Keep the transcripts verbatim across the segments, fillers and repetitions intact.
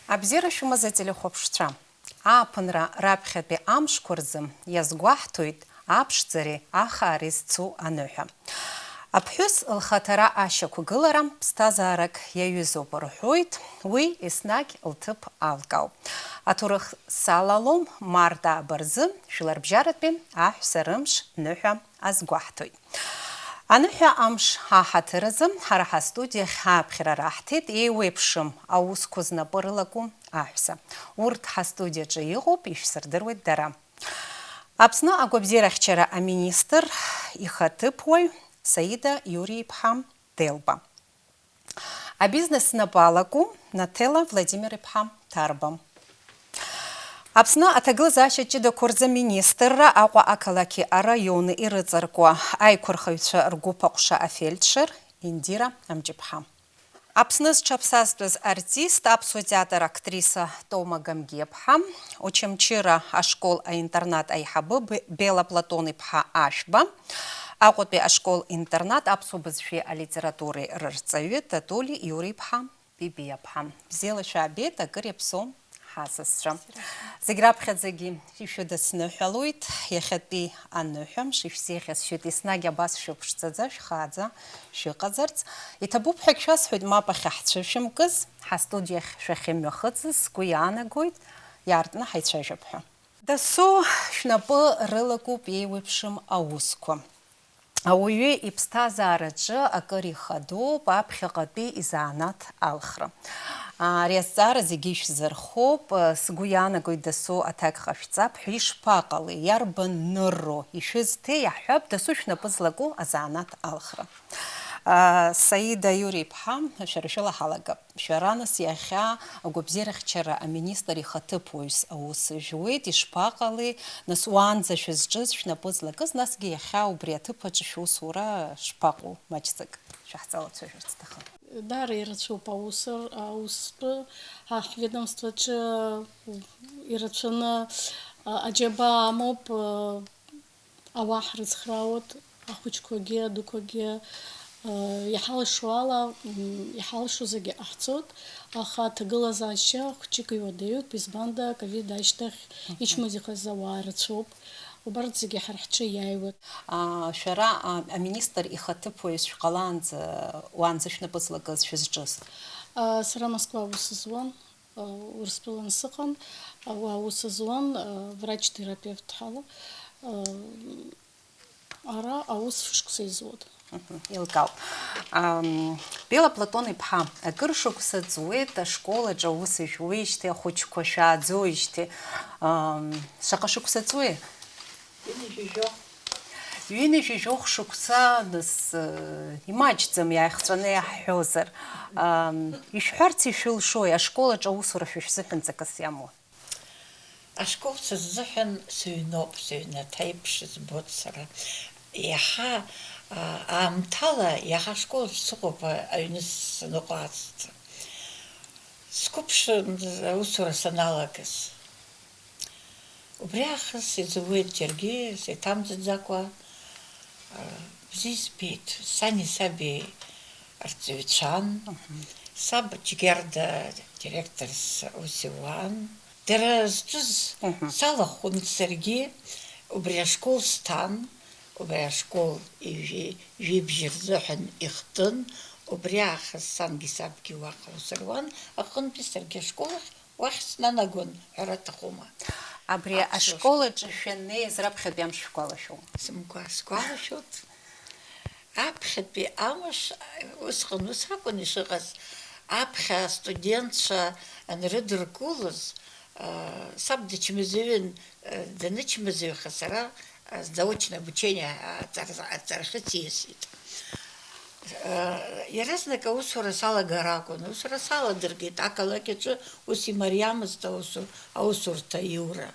Абзиара шәымаз ателехәаԥшцәа! Ааԥынра раԥхьатәи амшқәа рзы иазгәаҳҭоит аԥшӡареи ахаареи зцу аныҳәа. Аԥҳәыс лхаҭара ашьақәгылара ԥсҭазаарак иаҩызоуп рҳәоит, уи еснагь лҭыԥ алкаауп. Аҭоурых салалом, март ааба рзы Жәларбжьаратәи аҳәса рымш ныҳәа азгәаҳҭоит. Аныҳәа амш аҳаҭыр азы ҳара ҳастудиахь ааԥхьара раҳҭеит еиуеиԥшым аусқәа знапы рылаку аҳәса. Урҭ ҳастудиаҿы иҟоуп, ишәсырдыруеит дара. Аԥсны агәабзиарахьчара аминистр ихаҭыԥуаҩ Саида Иури-иԥҳа Делба. Абизнес знапы алаку Наҭела Владимир-иԥҳа Ҭарба. Аԥсны аҭагылазаашьа ҷыдақәа рзы аминистрра, Аҟәа ақалақьи араиони ирыҵаркуа аиқәырхаҩцәа ргәыԥ аҟәша афельдшер Индира Амҷыԥҳа. Аԥсны зҽаԥсазтәыз артист, аԥсуа театр актриса Тома Гамгиаԥҳа, Очамчыра ашкол-аинтернат аиҳабы Б-, Бела Платон-иԥҳа Ашәба, Аҟәатәи ашкол-интернат аԥсуа бызшәеи алитературеи рырҵаҩы Татули Иури-иԥҳа Бибиаԥҳа. Бзиала шәаабеит, акыр иаԥсоу ҳасасцәа. Зегь раԥхьаӡагьы ишәыдысныҳәалоит, иахьатәи аныҳәамш ишәзеиӷьасшьоит, еснагь абас шәыԥшӡаӡа, шәхааӡа шәыҟазарц. Иҭабуп ҳәагь шәасҳәоит, мап ахьаҳцәышәымкыз, ҳастудиахь шәахьымҩахыҵыз сгәы иаанагоит, иаартны ҳаицәажәап ҳәа. Дасу шәнапы рылакуп еиуеиԥшым аусқәа. Ауаҩы иԥсҭазаараҿы акыр ихадоуп аԥхьаҟатәи изанааҭ алхра. Ари азҵаара зегьы ишәзырхоуп. Сгәы иаанагоит, дасу аҭак ҟашәҵап ҳәа. Ишԥаҟалеи, иарбан нырроу? Ишәызҭеи? Иаҳҳәап, дасу шәнапы злаку азанааҭ алхра. Саида Иури-иԥҳа, шәара шәыла ҳалагап. Шәара, нас, иахьа агәабзиарахьчара аминистр ихаҭыԥуаҩс аус жәуеит, ишԥаҟалеи, нас, уаанӡа шәызҿыз, шәнапы злакыз, насгьы иахьа убри аҭыԥ аҿы шәусура шԥаҟоу, маҷӡак шәаҳзалацәажәарц сҭахын. Даара ирацәоуп аус р-, аус зтәу, ҳа ҳведомствоаҿы ирацәаны, а, аџьабаа амоуп, а, Ауаа ҳрыцхраауеит, ахәыҷқәагьы, адуқәагьы, э, иҳалшо ала, м, иҳалшо зегьы ҟаҳҵоит, аха аҭагылазаашьа хәҷык иуадаҩуп, избанда, ковид ашьҭахь Мгм. ичмазаҩхаз ауаа рацәоуп, убарҭ зегьы ҳара ҳҿы иааиуеит. А, шәара, а, аминистр ихаҭыԥуаҩс шәҟалаанӡа, уаанӡа шәнапы злакыз, шәызҿыз? А, сара Москва аус зуан. Урыстәылан сыҟан, уа аус зуан, врач-терапевт ҳәа ала. Ара аус шықәса изуеит. Мгм, еилкаауп. Ам, Бела Платон-иԥҳа, акыр шықәса ҵуеит ашкол аҿы аус жәуеижьҭеи, ахәыҷқәа шәааӡоижьҭеи. Ам, шаҟа шықәса ҵуеи? Ҩынҩажәижәохә. Ҩынҩажәижәохә шықәса, нас, э, имаҷӡам, иааихҵәаны иаҳҳәозар. Ам, ишәҳәарц ишәылшои, ашкол аҿы аусура шәа шәзыҳәан ҵакыс иамоу? Ашкол са сзыҳәан сыҩноуп, сыҩнаҭа еиԥш избоит сара. Иаҳа, а, аамҭала, иаҳа ашкол аҿы сыҟоуп, а, аҩны саныҟоу аасҭа. Сқәыԥшын, аусура саналагаз. Убри аахыс изауеит џьаргьы сеиҭамӡаӡакәа, а, бзиа избеит, сани саби арҵаҩцәан, Мгм. саб Џьгьарда директорс ус иуан. Дара зҿыз Мгм. салахәын саргьы, убри ашкол сҭан, убри ашкол ижәи-, жәибжь рзыҳәан ихтын, убри аахыс сангьы сабгьы уаҟа ус руан, аҟынтәи саргьы ашкол ахь Уахь снанагон, ҳәара аҭахума. Абри Аԥсуа ашкол аҿы шәаннеиз раԥхьатәи амш шәгәалашәома? Сымгәа-, сгәалашәоит. Аԥхьатәи амш, усҟан ус акәын ишыҟаз, аԥхьа астудентцәа анрыдыркылоз, а, саб дычмазаҩын, а, данычмазаҩха, сара заочное обучение аҵара-, аҵарахьы сиасит. Иаразнак аусура салагар акәын. Аусура саладыргеит, ақалақь аҿы ус имариамызт аусу-, аусурҭа аиура.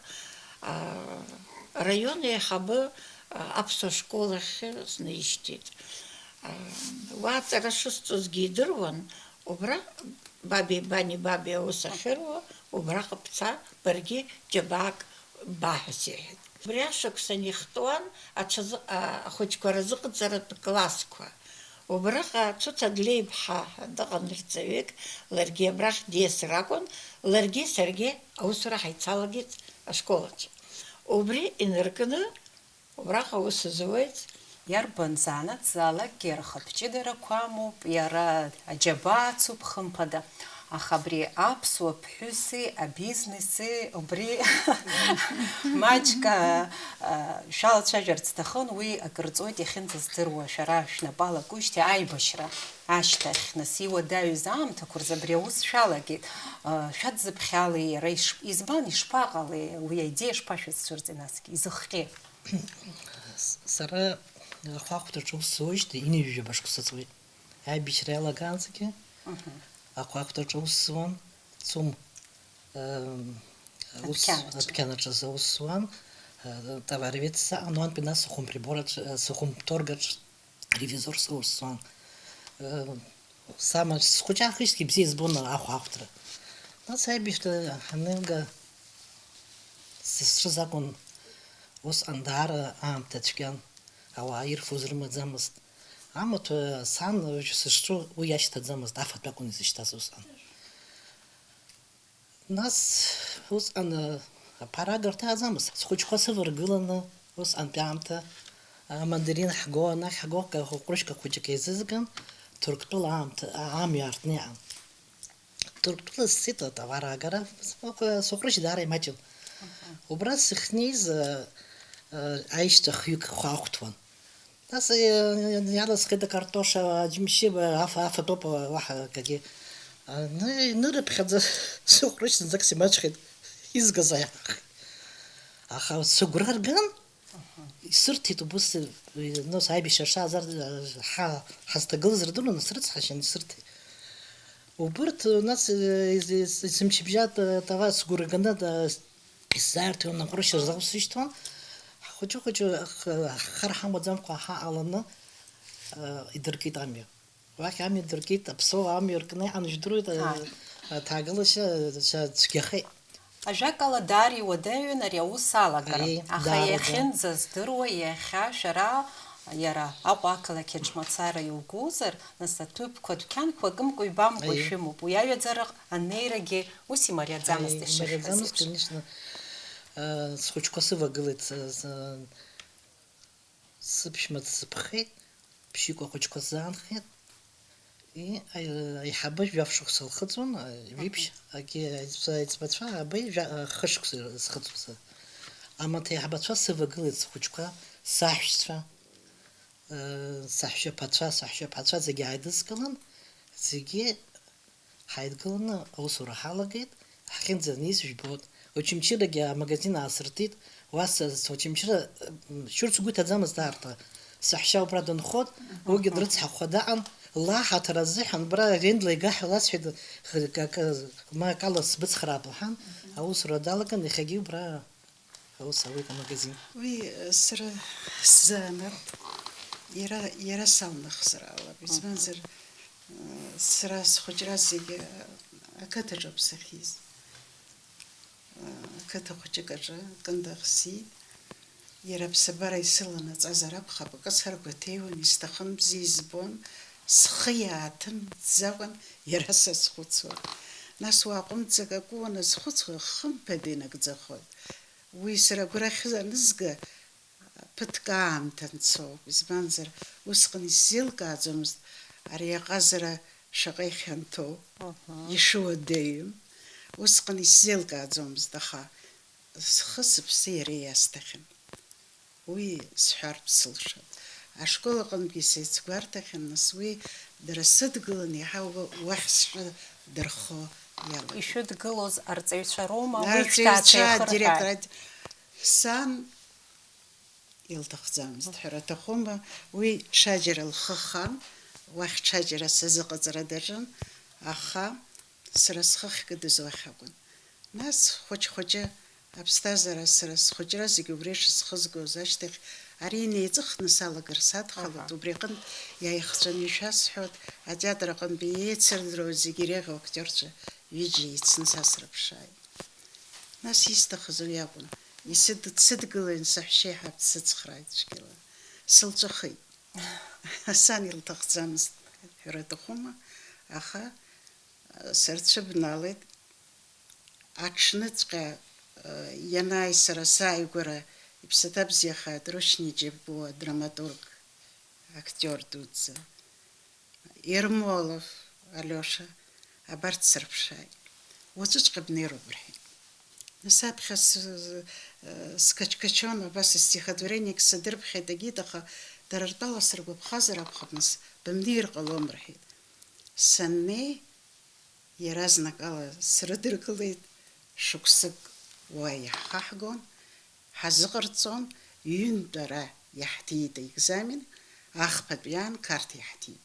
Араион еиҳабы аԥсуа школ ахь снаишьҭит. Уа аҵара шысҵозгьы идыруан, убра баби, бани, баби аус ахьыруа, убраҟа бца, баргьы џьабаак ба ҳәа сиҳәеит. Убри ашықәсан ихтуан аҽазы-, а, ахәыҷқәа рзыҟаҵаратә классқәа. Убраҟа Цуца Длеиԥҳа дыҟан рҵаҩык, ларгьы абрахь диасыр акәын, ларгьы саргьы аусура ҳаицалагеит ашкол аҿы. Убри инаркны, убраҟа аус зуеит. Иарбан занааҭзаалакгьы рхатә ҷыдарақәа амоуп, иара аџьабаа ацуп, хымԥада. Аха абри аԥсуа ԥҳәыси абизнеси убри маҷк, а, а, шәалацәажәарц сҭахын, уи акыр ҵуеит, иахьынӡаздыруа шәара шәнапалакужьҭеи аибашьра ашьҭахь, нас иуадаҩыз аамҭақәа рзы абри аус шәалагеит. А, шәадзыԥхьалеи, иара иш-, избан, ишԥаҟалеи, уи аидеиа шԥашәызцәырҵи насгьы, изыхҟьеи? Сара ахәаахәҭраҿы аус зуеижьҭеи ҩажәижәаба шықәса ҵуеит. Аибашьра иалагаанӡагьы Мгм. ахәаахәҭраҿы аус зуан, ЦУМ, э, ус, Адәқьанаҿы. адәқьанаҿы азы аус зуан, э, товаровед саҟан, уантәи нас сухымприбораҿы, э, сухымторгаҿ ревизорс аус зуан. Э, самаҿ схәыҷаахижьҭеи бзиа избон ахәаахәҭра. Нас аибашьра ҳанеилга, сызцәыз акәын, усҟан даара аамҭа цәгьан, ауаа ирфоз рымаӡамызт. Амаҭәа сан уажә сызҿу уи иашьҭаӡамызт, афатә акәын изышьҭаз усҟан. Нас усҟан, а, аԥара агара ҭааӡамызт. Схәыҷқәа сываргыланы, усҟантәи аамҭа, а, амандарин ҳго, анахь ҳго, ка-, ҟәрышька хәыҷык еизызган, Ҭырқәтәыла аамҭа, а, амҩа аартны иҟан. Ҭырқәтәыла сцеит атовар агара, сҟ-, сыҟәрышь даара имаҷын. Аҳа. Убра сахьнеиз, а, а, аишьцәа хҩык хәаахәҭуан. Нас, э, иаласхеит акартоша, аџьымшьы, аф-, афатәоуп, уаҳа акгьы. А, ны-, нырыԥхьаӡа сыҟәрышь зынӡак симаҷхеит, изгаз аиаахеит. Аха сыгәра рган, исырҭеит убыс, э, нас аибашьра шааз ар-, ҳа-, ҳазҭагылаз рдыруан, срыцҳашьан, исырҭеит. Убырҭ, нас, э, из-, из-, есымчыбжьа т-, товар сгәра ганы, э, исзаарҭон, аҟәрышь рзаусышьҭуан. Ҳхәыҷы-хәыҷы х-, ҳхар ҳамаӡамкәа ҳаҟаланы, э, идыркит амҩа. Уахь амҩа дыркит, аԥсуа амҩа ркны иҟан, жәдыруеит, э, Ааи. аҭагылашьа, э, цәгьахеит. Ажәакала, даара иуадаҩын ари аус алагара. Аиеи, аха даара, да. Иахьынӡаздыруа, иахьа шәара иара Аҟәа ақалақь аҿы мацара иугозар, нас аҭыԥқәа, адәқьанқәа акымкәа ибамкәа Аиеи. Шәымоуп. Уи аҩаӡара анеирагьы ус имариаӡамызт Аиеи, ишырҳәаз имариаӡамызт, еиԥш. Конечно. Э, схәыҷқәа сывагылеит, с-, с-, сыԥшәма дсыԥхеит, ԥшьҩык ахәыҷқәа сзаанхеит. И, аи-, аиҳабы жәаф шықәса лхыҵуан, а, ҩаԥшь, Аҳа. Агьи аиҵб-, аиҵбацәа аабеит жәа-, а, хышықәса зхыҵуаз. Амаҭ аиҳабацәа сывагылеит схәыҷқәа, саҳәшьцәа, э, саҳәшьаԥацәа, саҳәшьаԥацәа зегьы ааидыскылан, зегьы ҳаидгыланы аусура ҳалагеит, ҳахьынӡаниз жәбоит. Очамчырагьы амагазин аасыртит, уа са, сочамчыра, м, шьурц сгәы иҭаӡамызт аарҭа. Саҳәшьа убра дынхот, уигьы дрыцҳахәха даҟан, лаҳаҭыр азыҳәан, убра арендла ига ҳәа ласҳәеит, х-, ка-, ка-, ма акала сбыцхраап лҳәан, аусура далаган, иахьагьы убра аус ауеит амагазин. Уи, э, сара сзанааҭ иара, иара салнахзар алам, Мгм. Избанзар, э, сара схәыҷра зегьы ақыҭаҿоуп сахьиз. Э, ақыҭа хәыҷык аҿы акындах сиит. Иара аԥсабара исыланаҵазар акәхап, акы саргәаҭеиуан, исҭахын бзиа избон, схы иааҭымҵӡакәан иара сазхәыцуан. Нас уааҟәымҵӡакәа акы уаназхәыцуа, хымԥада инагӡахоит. Уи сара агәра ахьынызга, ԥыҭк аамҭа анцоуп, избанзар, усҟан исзеилкааӡомызт ари аҟазара шаҟа ихьанҭоу, Аҳа. Ишуадаҩым. Усҟан исзеилкааӡомызт, аха схы-сыԥсы иара иасҭахьан. Уи сҳәартә сылшон. Ашкол аҟынтәгьы сеицгәарҭахьан, нас уи дара сыдгылан, иаҳа уа-, уахь сҿы дырхо иалагеит. Ишәыдгылоз арҵаҩцәа роума, уи Арҵаҩцәа, шәҭаацәа иахырҳәааит? Директор, сан илҭахӡамызт, ҳәара аҭахума, уи ҽаџьара лхы хан, уахь ҽаџьара сазыҟаҵара даҿын, аха сара схы ахькыдыз уахь акәын. Нас хәыҷ-хәыҷы аԥсҭазаара сара схәыҷра зегьы убри шысхызгоз ашьҭахь, ари инеиҵыхны салагар садхалеит, Аҳа. Убри аҟынтә иааихҵәаны ишәасҳәоит, атеатр аҟынтәи еицырдыруаз зегьы иреиӷьу актиорцәа ҩыџьа еицны са срыԥшааит. Нас исҭахыз уи акәын, исыд-, дсыдгылан саҳәшьеиҳаб дсыцхрааит цәгьала. Сылҵәахит. Сан илҭахӡамызт, ҳәара аҭахума, аха, э, сырцәыбналеит. Аҽныҵәҟьа, э, ианааи сара сааигәара, иԥсаҭа бзиахааит Рушьни Џьапуа, драматург, актиор дуӡӡа. Ермолов Алиоша, абарҭ сырԥшааит. Уаҵәыҵәҟьа бнеироуп, рҳәеит. Нас аԥхьа с-, э, сқачқачон, абас стихотворениак садырԥхьеит, агьит, аха дара ртәала сыргәаԥхазар акәхап, нас бымнеир ҟалом, рҳәеит. Саннеи, иаразнакала срыдыркылеит, шықәсык уа иаҳхаҳгон, ҳазыҟарҵон, ҩынтә ара иаҳҭиит аекзамен, ахԥатәи аан Қарҭ иаҳҭиит.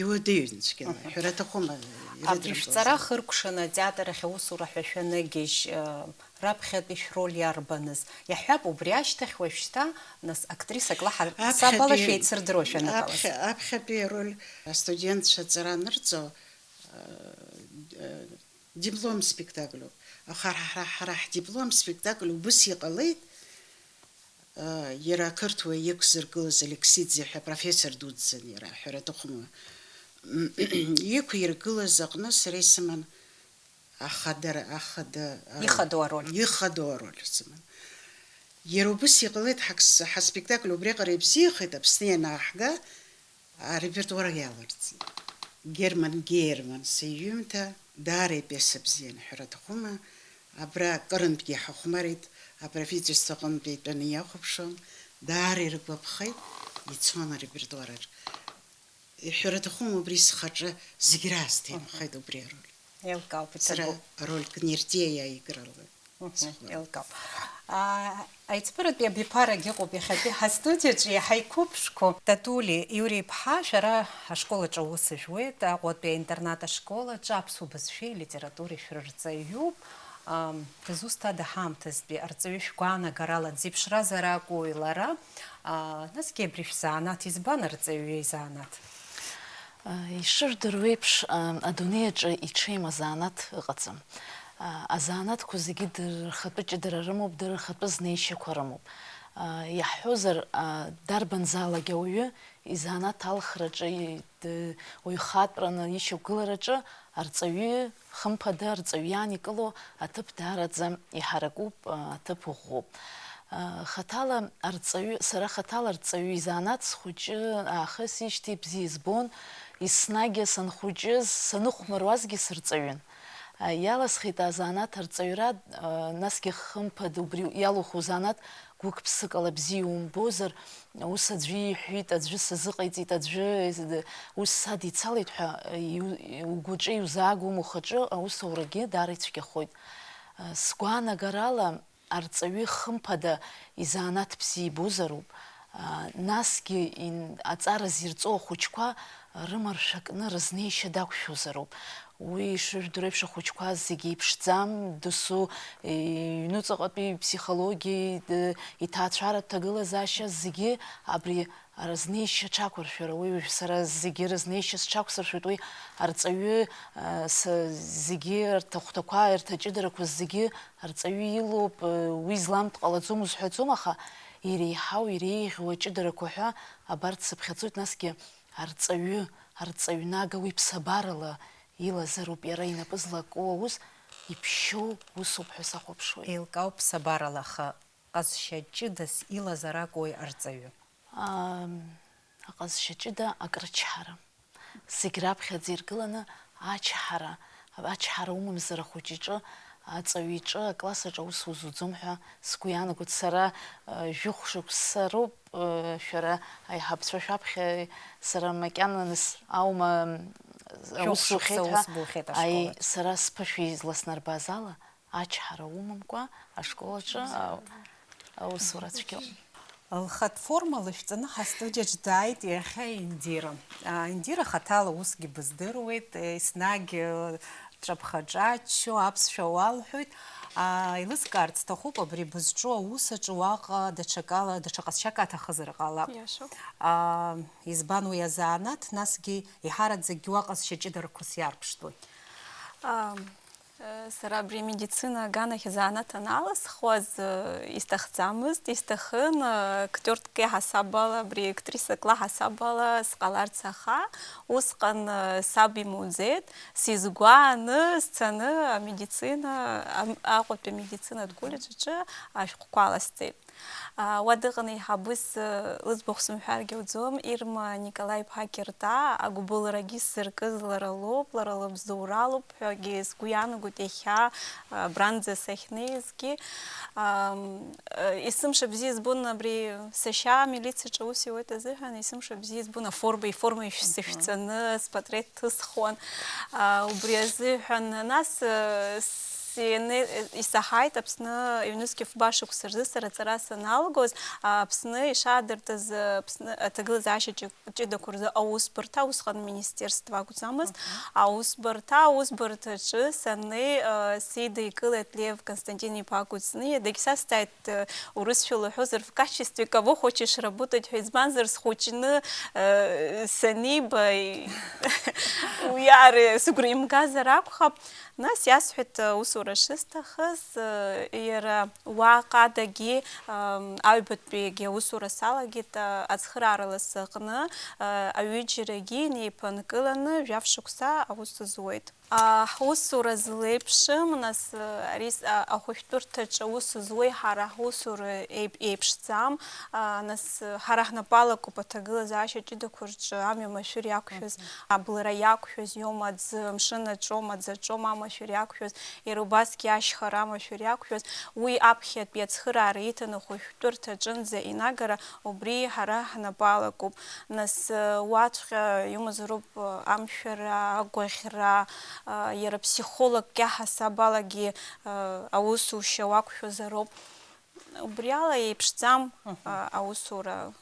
Иуадаҩын цәгьала, Мгм. ҳәара аҭахума, Абри ирыдрымкылозар. Шәҵара хыркәшаны атеатр ахь аусура ҳәа шәанагьежь, э, раԥхьатәи шәроль иарбаныз? Иаҳҳәап, убри ашьҭахь уажәшьҭа, нас, актрисак лаҳа Аԥхьатәи, сабала шәеицырдыруа шәаныҟалаз. аԥхьа-, аԥхьатәи ароль астудентцәа аҵара анырҵо, э, э, диплом спектакльуп. Аха ҳара, ҳара, ҳара ҳдиплом спектакль убыс иҟалеит, э, иара ақырҭуа иқәзыргылаз Алексиӡе ҳәа профессор дуӡӡан иара, ҳәара аҭахума. Иқәиргылаз аҟны сара исыман ахадара, ахада, а, Ихадоу ароль. Ихадоу ароль сыман. Иара убыс иҟалеит, ҳакс-, ҳаспектакль убриаҟара ибзиахеит, Аԥсны ианааҳга, арепертуар иаларҵеит. Герман Герман сиҩымҭа даара ипиеса бзиан, ҳәара аҭахума, абра кырынтәгьы ҳахәмарит, аправительство аҟынтәи итәаны иахәаԥшуан, даара иргәаԥхеит, ицон арепертуар аҿы. Иҳәара аҭахума, убри схаҿы зегь раасҭа инхеит убри ароль. Еилкаауп, Сара иҭабуп. Арольк Нертиа иааигралоит. Мгм, Сыхәлароуп. Еилкаауп. А, аиҵбыратәи абиԥарагь ыҟоуп иахьатәи ҳастудиаҿы иаҳа иқәыԥшқәоу. Татули Иури-иԥҳа, шәара ашкол аҿы аус жәуеит, Аҟәатәи аинтернат ашкол аҿы аԥсуа бызшәеи литературеи шәрырҵаҩуп. Ам, дызусҭада ҳаамҭазтәи арҵаҩы шәгәаанагарала дзеиԥшразар акәу лара? А, насгьы абри шәзанааҭ, избан арҵаҩы изанааҭ? Ишыжәдыруа еиԥш, адунеи аҿы иҽеим азанааҭ ыҟаӡам. Азанааҭқәа зегьы дара рхатәы ҷыдара рымоуп, дара рхатәы знеишьақәа рымоуп. Иаҳҳәозар, дарбанзаалак ауаҩы изанааҭ алхраҿы, уаҩхатәраны ишьақәгылараҿы арҵаҩы, хымԥада, арҵаҩы иааникыло аҭыԥ даараӡа иҳаракуп, аҭыԥ ӷәӷәоуп. Хаҭала арҵаҩы, сара хаҭала арҵаҩы изанааҭ схәыҷы аахысижьҭеи бзиа избон, еснагь санхәыҷыз, саныхәмаруазгьы сырҵаҩын. Иаласхеит азанааҭ арҵаҩра, насгьы хымԥада убри иалуху занааҭ гәык-ԥсыкала бзиа иумбозар, ус аӡәы иҳәит, аӡәы сазыҟаиҵеит, аӡәы ус садицалеит ҳәа, иу-, угәаҿы иузаагом, ухаҿы аусурагьы даара ицәгьахоит. Сгәаанагарала, арҵаҩы хымԥада изанааҭ бзиа ибозароуп, насгьы ин-, аҵара зирҵо ахәыҷқәа рымаршәа кны рызнеишьа дақәшәозароуп. Уи ишыжәдыруа еиԥш, ахәыҷқәа зегьы еиԥшӡам, досу, э, иҩнуҵаҟатәи ипсихологиеи, д-, иҭаацәаратә ҭагылазаашьа зегьы абри рызнеишьа аҽақәыршәара, уи уажә сара зегьы рызнеишьа сҽақәсыршәоит, уи арҵаҩы, э, с-, зегьы рҭахәҭақәа, рҭаҷыдарақәа зегьы арҵаҩы илоуп, э, уи злам дҟалаӡом узҳәаӡом, аха иреиҳау, иреиӷьу аҷыдарақәа ҳәа абарҭ сыԥхьаӡоит, насгьы арҵаҩы, арҵаҩнага уи ԥсабарала илазароуп, иара инапы злаку аус иԥшьоу усуп ҳәа сахәаԥшуеит. Еилкаауп ԥсабарала, аха ҟазшьа ҷыдас илазар акәу арҵаҩы? Ам, аҟазшьа ҷыда акрычҳара. Зегь раԥхьаӡа иргыланы ачҳара, ачҳара умамзар ахәыҷ иҿы, аҵаҩ иҿы, акласс аҿы аус узуӡом ҳәа сгәы иаанагоит. Сара, э, жәохә шықәса роуп, э, шәара аиҳабацәа шәаԥхьа, сара макьананыс аума, м, Жәохә аус шықәса зухьеит ҳәа, аус бухьеит аи, ашкол аҿы. Сара сԥышәа изласнарбаз ала, ачҳара умамкәа, ашкол аҿы, а, аусура цәгьоуп. Лхатә форма лышәҵаны ҳастудиаҿ дааит иахьа Индира. А, Индира хаҭала усгьы быздыруеит, еснагь, э, дҿаԥха-ҿаччо, аԥсшәа уалҳәоит. А, еилыскаарц сҭахуп, абри бызҿу аус аҿы уаҟа даҽакала, даҽа ҟазшьак аҭахызар ҟалап. Иашоуп. А, избан уи азанааҭ, насгьы иҳараӡакгьы уаҟа ҟазшьа ҷыдарақәас иаарԥштәуи? А, Сара абри амедицина аганахь занааҭ аналасхуаз, исҭахӡамызт, исҭахын, актиортә ҳасабала, абри актрисак лаҳасабала сҟаларц, аха усҟан саб имуӡеит, сизгәааны сцаны амедицина, ам-, Аҟәатәи амедицинатә коллеџь аҿы ашәҟәқәа аласҵеит. Уа дыҟан еиҳабыс, лыӡбахә сымҳәаргьы ауӡом, Ирма Николаи-иԥҳа Кьырта, агәыбылрагьы сзыркыз лара лоуп, лара лыбзоуралоуп ҳәагьы сгәы иаанагоит иахьа, абранӡа сахьнеизгьы. Ам, э, есымша бзиа избон абри сашьа амилициаҿы аус иуеит азыҳәан, есымша бзиа избон аформа, иформа ишәсышәҵаны спатреҭ ҭысхуан. А, убри азыҳәан, нас, э, сене-, исаҳаит Аԥсны аҩнызқьи фба шықәса рзы сара аҵара саналгоз, а, Аԥсны ишаадыртыз, э, Аԥсны аҭагылазаашьа ҷы-, ҷыдақәа рзы аусбарҭа, усҟан министерство акәӡамызт, аусбарҭа, аусбарҭаҿы саннеи, э, сидикылеит Лев Константин-иԥа Кәыҵниа, дагьсазҵааит, э, урысшәала уҳәозар, в качестве кого хочешь работать ҳәа, избанзар, схәыҷны, э, саниба, и-, уи ар-, сыгәра имгазар акәхап. Нас иасҳәеит, э, усура шысҭахыз, э, иара уаҟадагьы, ам, аҩбатәигьы аусура салагеит, э, ацхыраара лассы аҟны, э, аҩыџьарагьы инеиԥынкыланы жәаф шықәса аус зуеит. А, ҳусура злеиԥшым, нас, э, ари с-, а, ахәышәтәырҭаҿы аус зуеи ҳара ҳусура еип-, еиԥшӡам, а, нас, э, ҳара ҳнапы алакуп аҭагылазаашьа ҷыдақәа рҿы амҩа машәыр иақәшәаз, аблра иақәшәаз иоума аӡы, амшын аҿоума, аӡы аҿоума амашәыр иақәшәаз, иара убасгьы ашьхара амашәыр иақәшәаз, уи аԥхьатәи ацхыраара иҭаны ахәышәтәырҭаҿынӡа инагара убри ҳара ҳнапы алакуп. Нас, э, уаҵәҟьа иумазароуп, э, амшәара, агәаӷьра, э, иара ԥсихологк иаҳасабалагьы, э, аусушьа уақәшәозароуп. Убриала еиԥшӡам, э, аусура.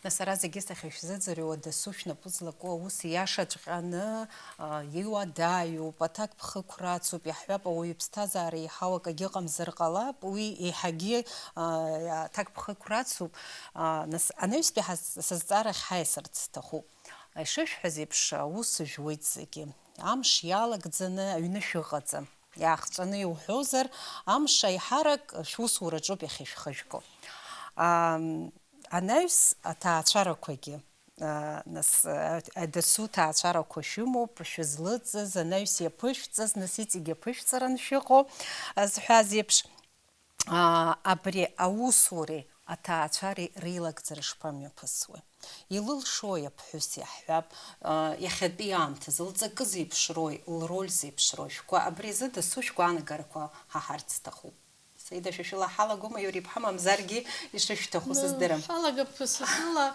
Нас ара зегьы сахьышәзыӡырҩуа, дасу шәнапы злаку аус иашаҵәҟьаны, а, иуадаҩуп, аҭакԥхықәра ацуп, иаҳҳәап, ауаҩы иԥсҭазаара еиҳау акагьы ыҟамзар ҟалап, уи еиҳагьы, а, аҭакԥхықәра ацуп. А, нас, анаҩстәи ҳаз-, сызҵаарахь ҳаиасырц сҭахуп. Ишышәҳәаз еиԥш, аус жәуеит зегьы. Амш иалагӡаны аҩны шәыҟаӡам. Иаахҵәаны иуҳәозар, амш аиҳарак шәусураҿоуп иахьышәхыжәго. Ам, анаҩс аҭаацәарақәагьы, а, нас, а, дасу ҭаацәарақәа шәымоуп, шәызлыҵыз, анаҩс иаԥышәҵаз, нас иҵегь иаԥышәҵаран шәыҟоу, а, зҳәаз еиԥш, а, абри аусуреи аҭаацәареи реилагӡара шԥамҩаԥысуеи? Илылшои аԥҳәыс, иаҳҳәап, а, иахьатәи аамҭазы лҵакы зеиԥшрои, лроль зеиԥшрои? Шәгәы абри азы дасу шәгәаанагарақәа ҳаҳарц сҭахуп. Саида, шәа шәыла ҳалагома, иура иԥҳа, мамзаргьы ишышәҭаху сыздырам. Ҳалагап са сыла,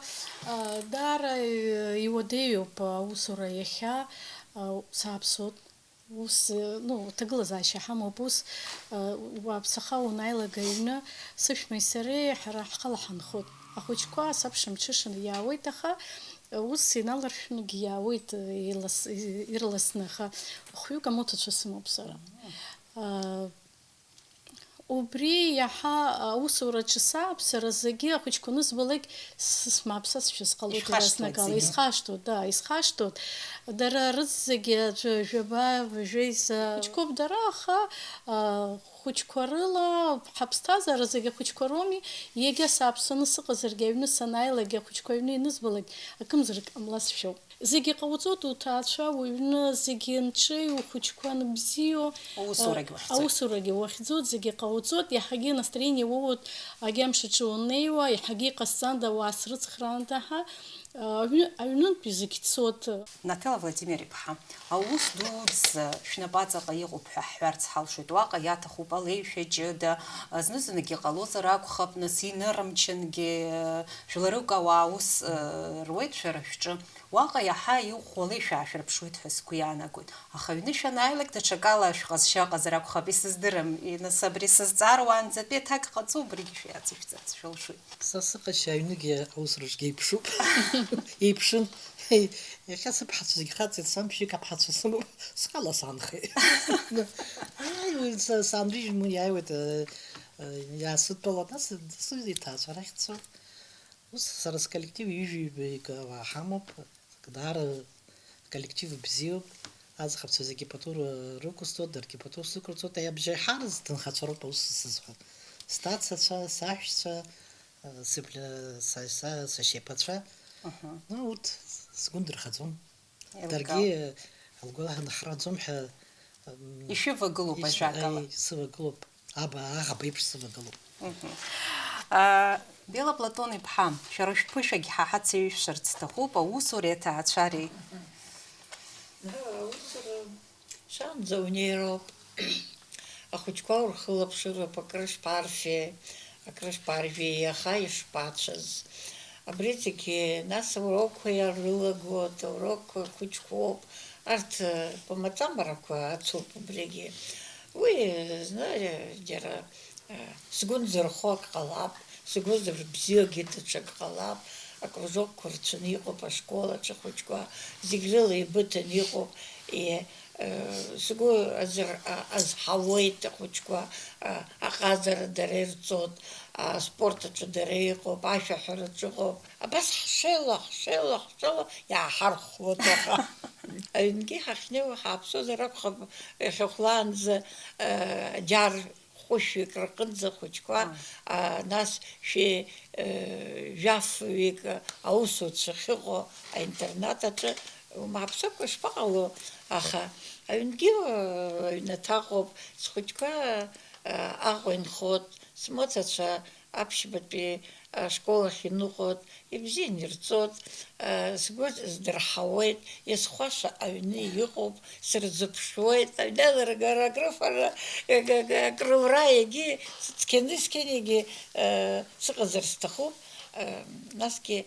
а, даара, э, иуадаҩуп аусура иахьа, а, сааԥсоит. Ус, э, ну, ҭагылазаашьа ҳамоуп, ус, э, уааԥсаха унааилак аҩны, сыԥшәмеи сареи ҳара ҳхала ҳанхоит. Ахәыҷқәа асабша мҽышаны иаауеит, аха, э, ус иналаршәынгьы иаауеит, э, илас-, и-, ирласны, аха хәҩык амоҭацәа сымоуп сара. Э, Убри иаҳа аусураҿы сааԥсара зегьы ахәыҷқәа анызбалак, с-, смааԥсазшәа сҟалоит еразнакала. Ишәхашҭуеит зегьы. Исхашҭуеит, да, исхашҭуеит. Дара рызегьы аӡәы жәаба, жәеиза хәыҷқәоуп дара, аха, а, хәыҷқәа рыла, ҳаԥсҭазаара зегьы ахәыҷқәа роуми, иагьа сааԥсаны сыҟазаргьы, аҩны санааилак, ахәыҷқәа аҩны ианызбалак, акымзарак ҟамлазшәоуп. Зегьы ҟауҵоит, уҭаацәа уҩны, зегьы нҽеи, ухәыҷқәа анбзиоу, аусурагь уахьӡоит. Аусурагьы уахьӡоит, зегьы ҟауҵоит, иаҳагьы настроение уоуеит, агьамш аҿы унеиуа, иаҳагьы иҟасҵанда, ауаа срыцхраанда ҳәа, аҩны, аҩнынтәи зегь цоит. Наҭела Владимир-иԥҳа, аус дуӡӡа шәнапаҵаҟа иҟоуп ҳәа ҳҳәарц ҳалшоит. Уаҟа иаҭахуп алеишәа ҷыда, зны-зынгьы ҟалозар акәхап, нас инырымчынгьы, жәларык ауаа аус, э, руеит шәара шәҿы. Уаҟа иаҳа иӷәӷәала ишәаашәырԥшуеит ҳәа сгәы иаанагоит. Аха аҩны шәанааилак, даҽакала шәҟазшьа ыҟазар акәхап, исыздырам. И-, нас абри сызҵаар уаанӡатәи аҭак ҟаҵо, убригьы шәиацышәҵарц шәылшоит. Са сыҟазшьа аҩныгьы аус рыҿгьы еиԥшуп. Еиԥшын. Иахьа сыԥҳацәа зегьы хаҵеит, сан ԥшьҩык аԥҳацәа сымоуп, схала санхеит. Ааи, уи са-, саанрыжьны иааиуеит, э, э, иаасыдтәалан, нас дасу иҭаацәа рахь дцоит. Ус сара сколлектив ҩажәаҩык ауаа ҳамоуп, даара коллектив бзиоуп. Аӡӷабцәа зегьы пату рықәысҵоит, даргьы пату сықәырҵоит, абжьаҳараз ҭынхацәа роуп аус зысҳәо. Сҭацацәа, саҳәшьцәа, сыблы, са, са, сашьеиԥацәа. Аҳа. Ну, урҭ сгәы ндырхаӡом. Еилкаауп. Даргьы лгәы ҳнаҳраӡом ҳәа, м, Ишәывагылоуп ишәа-, ажәакала. Аи, сывагылоуп. Аба, аӷба еиԥш сывагылоуп. Мгм. А, Бела Платон-иԥҳа, шәара шәԥышәагь ҳа ҳацеиҩышәшарц сҭахуп, аусуреи аҭаацәареи. Аусура шаанӡа унеироуп. Ахәыҷқәа урхылаԥшыроуп, акрышԥарфеи, акрышԥаржәи, иаха ишԥацәаз. Абри зегьы, нас аурокқәа иарылагоит, аурокқәа хәыҷқәоуп. Арҭ, э, помаҵамарақәа ацуп убригьы. Уи, э, зны, э, џьара, э, сгәы нзырхо ак ҟалап, сгәы зырбзиоугьы даҽак ҟалап, акружокқәа рацәаны иҟоуп ашкол аҿы ахәыҷқәа, зегь рыла еибыҭаны иҟоуп, е, э, сгәы азыр-, а-, азҳауеит ахәыҷқәа, а, аҟазара дара ирҵоит, аспорт аҿы дара иҟоуп, ашәаҳәараҿы ыҟоуп. Абас ҳшеила, ҳшеила, ҳшеила, иааҳархәлоит аха. Аҩнгьы ҳахьнеиуа ҳааԥсозар акәхап, иахьахәлаанӡа, э, џьар хәышәҩык рҟынӡа ахәыҷқәа, Ааи. А, нас шәи, э, жәафҩык аусуцәа ахьыҟоу аинтернат аҿы, умааԥсакәа шԥаҟало, аха аҩнгьы, э, аҩнаҭа ыҟоуп, схәыҷқәа, э, Аҟәа инхоит, смоҭацәа аԥшьбатәи ашкол ахь иныҟәоит, ибзианы ирҵоит, сгәы здырҳауеит, исхәаша аҩны иҟоуп, сырзыԥшуеит, аҩналаргара, акрыфара, акрылра, егьи цқьаны-цқьаны егьи сыҟазар сҭахуп, насгьы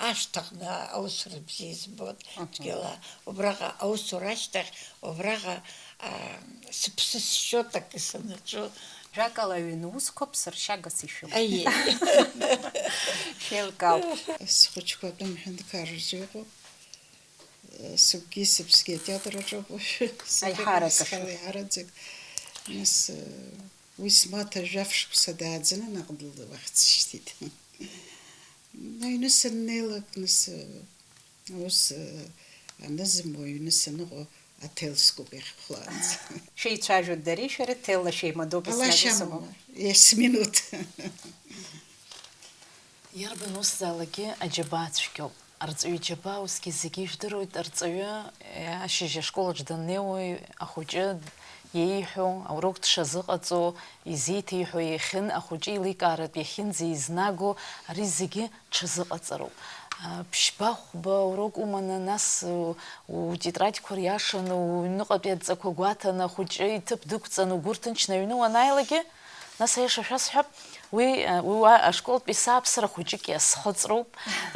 ашҭаҟны аусура бзиа избоит. Мгм. Цәгьала убраҟа аусура ашьҭахь, убраҟа, аа, сыԥсы сшьоит акы санаҿу. Жәакала, аҩны усқәа ԥсыршьагас ишәымоуп. Аиеи. Шәеилкаауп. Схәыҷқәа атәым ҳәынҭқарраҿы иҟоуп. Сыгәгьы сыԥсгьы атеатр аҿоуп уажәы. Аиҳарак ахьы. Схала аиҳараӡак. Нас, уи смаҭа жәаф шықәса дааӡаны наҟ дылуахь дсышьҭит. Аҩны саннеилак, нас, аус, э, анызымуа аҩны саныҟоу аҭел скуп иахьхәлаанӡа. Шәеицәажәоит дареи шәареи, ҭелла шәеимадоуп, еснагь ус амоума? Ала шьамоума, есминуҭ. Иарбан усзаалакгьы аџьабаа цәгьоуп. Арҵаҩы иџьабаа усгьы зегьы ижәдыруеит, арҵаҩы, э, ашьыжь ашкол аҿы даннеиуа, ахәыҷы иеиҳәо, аурок дшазыҟаҵо, изеиҭеиҳәо, иахьын-, ахәыҷы еиликааратә иахьынӡаизнаго, ари зегьы ҽазыҟаҵароуп. А, ԥшьба-хәба урок уманы, нас, у-, утетрадқәа риашаны, уҩныҟатәи адҵақәа гәаҭаны, ахәыҷы иҭыԥ дықәҵаны, угәы рҭынчны аҩны уанааилакгьы, нас, аиаша шәасҳәап, уи, а, уи уа ашколтәи сааԥсара хәыҷык иазхыҵроуп.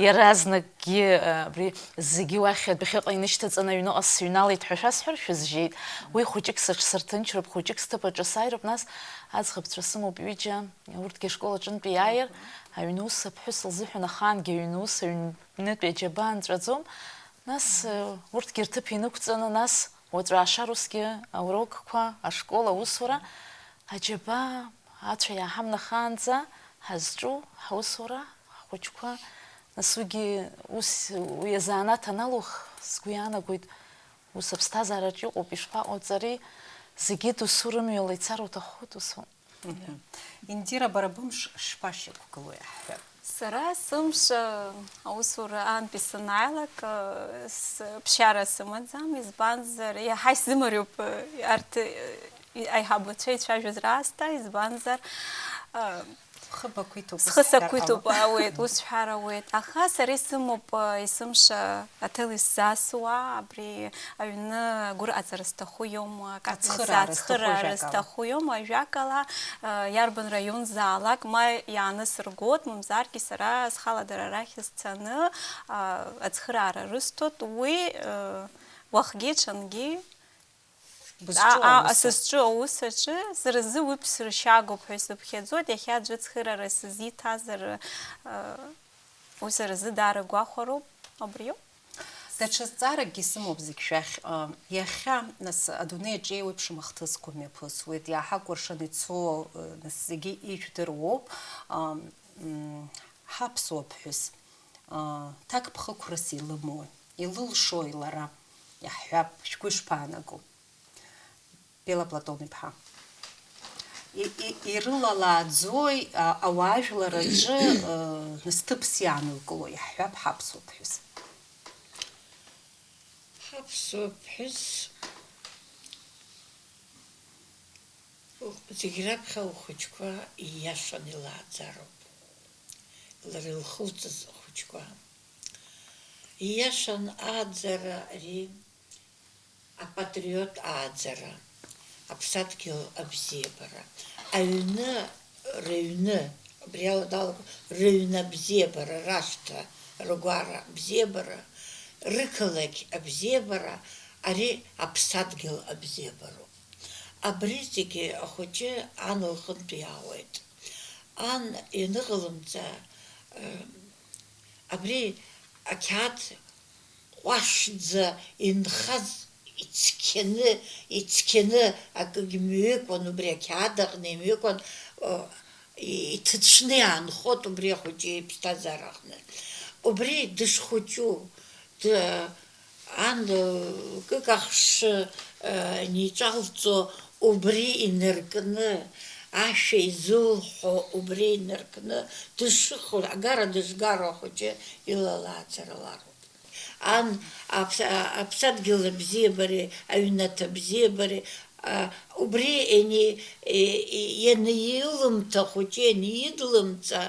Иаразнакгьы, а, абри зегьы уахь адәахьыҟа инышьҭаҵаны аҩныҟа сыҩналеит ҳәа шәасҳәар, шәызжьеит. Уи хәыҷык сыҽсырҭынчроуп, хәыҷык сҭыԥ аҿы сааироуп, нас аӡӷабцәа сымоуп ҩыџьа. Урҭгьы ашкол аҿынтә иааир, аҩны ус аԥҳәыс лзыҳәан ахаангьы аҩны ус аҩнытәи аџьабаа нҵәаӡом. Нас, э, урҭгьы рҭыԥ инықәҵаны, нас уаҵәы аашар усгьы аурокқәа, ашкол, аусура, аџьабаа, ацәа иааҳамнахаанӡа ҳазҿу ҳаусура, ҳхәыҷқәа, нас уигьы ус, уи азанааҭ аналух, сгәы иаанагоит, ус аԥсҭазаараҿ иҟоуп, ишԥаҟауҵари, зегьы досу рымҩала ицар уҭахуп, досу. Мгм. Индира, бара бымш шԥашьақәгылои аҳәҳәа? Сара сымш, э, аусура аантәи санааилак, э, с-, ԥсшьара сымаӡам, избанзар, иаҳа исзымариоуп, э, арҭ, э, и-, аиҳабацәа ицәажәоз раасҭа, избанзар, э, Бхы бақәиҭуп, ус схы ҳҳәар сақәиҭуп, ҟалап. Ауеит, ус ҳәар ауеит. Аха сара исымоуп, э, есымша аҭел исзасуа, абри аҩны агәырҟьаҵара сҭаху иоума, акаҵәара Ацхыраара сҭаху, ацхыраара ажәакала. Сҭаху иоума, ажәакала, э, иарбан раионзаалак ма иаанысыргоит, мамзаргьы сара схала дара рахь сцаны, э, ацхыраара рысҭоит, уи, э, уахгьы-ҽынгьы Бызҿу а, а, аус. Сызҿу аус аҿы, сара сзы уи ԥсыршьагоуп ҳәа исыԥхьаӡоит, иахьа аӡәы ацхыраара сызиҭазар, э, уи сара сзы даара гәахәароуп, абриоуп. Даҽа зҵааракгьы сымоуп зегь шәахь. Э, иахьа, нас, адунеи аҿы еиуеиԥшым ахҭысқәа мҩаԥысуеит, иааҳакәыршаны ицо, э, нас, зегьы ижәдыруоуп. Э, м, ҳаԥсуа ԥҳәыс, э, ҭакԥхықәрас илымои, илылшои лара? Иаҳҳәап, шәгәы ишԥаанаго? Бела Платон-иԥҳа. И-, и-, ирылалааӡои, а, ауаажәлар рҿы, ы, нас ҭыԥс иаанылкыло, иаҳҳәап, ҳаԥсуа ԥҳәыс? Ҳаԥсуа ԥҳәыс зегь раԥхьа лхәыҷқәа ииашан илааӡароуп. Лара илхылҵыз ахәыҷқәа. Ииашан ааӡара ари. Апатриот ааӡара, аԥсадгьыл абзиабара, аҩны, рыҩны, убри ала далагон, рыҩны абзиабара, рашҭа, ргәара абзиабара, рықалақь абзиабара, ари аԥсадгьыл абзиабароуп. Абри зегьы ахәыҷы ан лҟынтә иаауеит. Ан ианыҟалымҵа, э, абри ақьаад ҟәашӡа инхаз ицқьаны, ицқьаны акгьы мҩыкәан, убри ақьаад аҟны имҩыкәан, о, и-, иҭыҵәны иаанхот убри ахәыҷы иԥсҭазаара аҟны. Убри дышхәыҷу, д-, ан, э, кык ахш, э, аниҿалҵо, убри инаркны, ашәа изылҳәо убри инаркны, дышыхәо, агара дышгароу ахәыҷы илалааӡара лароуп. Ан аԥс-, а-, аԥсадгьыл абзиабареи, аҩнаҭа абзиабареи, а, убри иани-, и-, и-, ианилымҭа ахәыҷы, ианидлымҵа,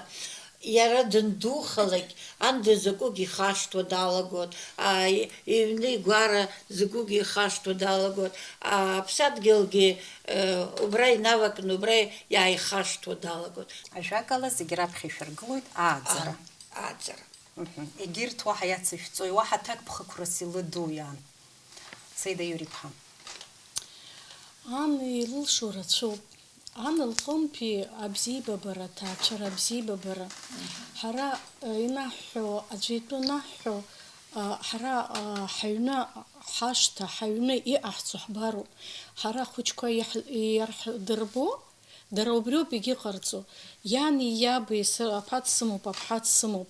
иара дындухалак, ан дызакәыгь ихашҭуа далагон, а, и-, иҩны игәара закәыгь ихашҭуа далагон, а, аԥсадгьылгьы, э, убра инавакны, убра иааихашҭуа далагон. Ажәакала, зегь раԥхьа ишәыргылоит ааӡара. Ан, ааӡара. Мгм. Егьырҭ уаҳа иацышәҵои, уаҳа аҭакԥхықәрас илыдуи ан? Саида Иури-иԥҳа. Ан илылшо рацәоуп. Ан лҟынтәи абзиабабара, аҭаацәара абзиабабара. Мгм. Ҳара, э, инаҳҳәо, аӡәы итәы анаҳҳәо, э, ҳара, э, ҳаҩны, ҳашҭа, ҳаҩны иҟаҳҵо ҳбароуп. Ҳара ахәыҷқәа иаҳ-, иарҳдырбо, Дара убриоуп егьыҟарҵо. Иани иаби, сара аԥа дсымоуп, аԥҳа дсымоуп,